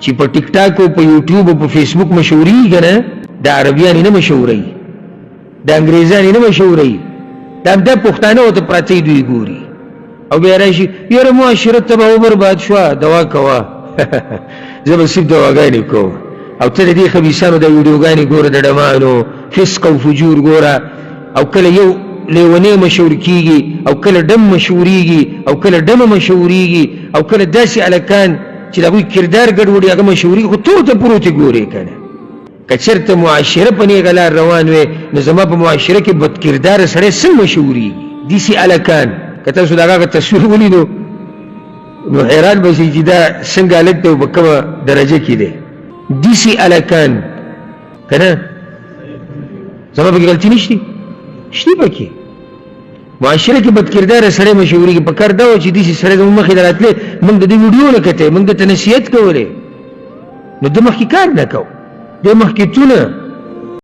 چې په ټیک ټاک او په یوټیوب او په فیسبوک مشهورېږي که نه، دا عربیان یې نه مشهوروي، دا انګریزان یې نه مشهوروي، دا همدا پښتانه ورته پراته دي، دوی ګوري او بیا راشي یاره معاشره تباه و برباد شوه، دوا کوه. زه به صرف دواګانې کوم او ته د دې خبیثانو دا ویډیوګانې ګوره، د ډمانو فسق او فجور ګوره. او کله یو لیونی مشهور کیږي، او کله ډم مشهوریږي، او کله ډمه مشهوریږي، او کله داسې هلکان چې د هغوی کردار ګډوډي هغه مشهورېږي، خو ته ورته پروت یې ګورې که نه. که چېرته معاشره په نېغه لار روان وی نو زما په معاشره کې بد کرداره سړی څنګه مشهورېږي؟ داسې هلکان که تاسو د هغه تصویر ولیدو نو حیران به شئ چې دا څنګه هلک دی او په کومه درجه کې دی. داسې هلکان که نه، زما پکې غلطي نشته، شته پکې. معاشره کې بد کرداره سړی مشهورېږي. په کار دا وه چې داسې سړی زموږ مخې ته راتلی، موږ د دې ویډیو نه کتی، موږ ده ته نصیحت کولی، نو ده مخکې کار نه کو، دی مخکې تونه.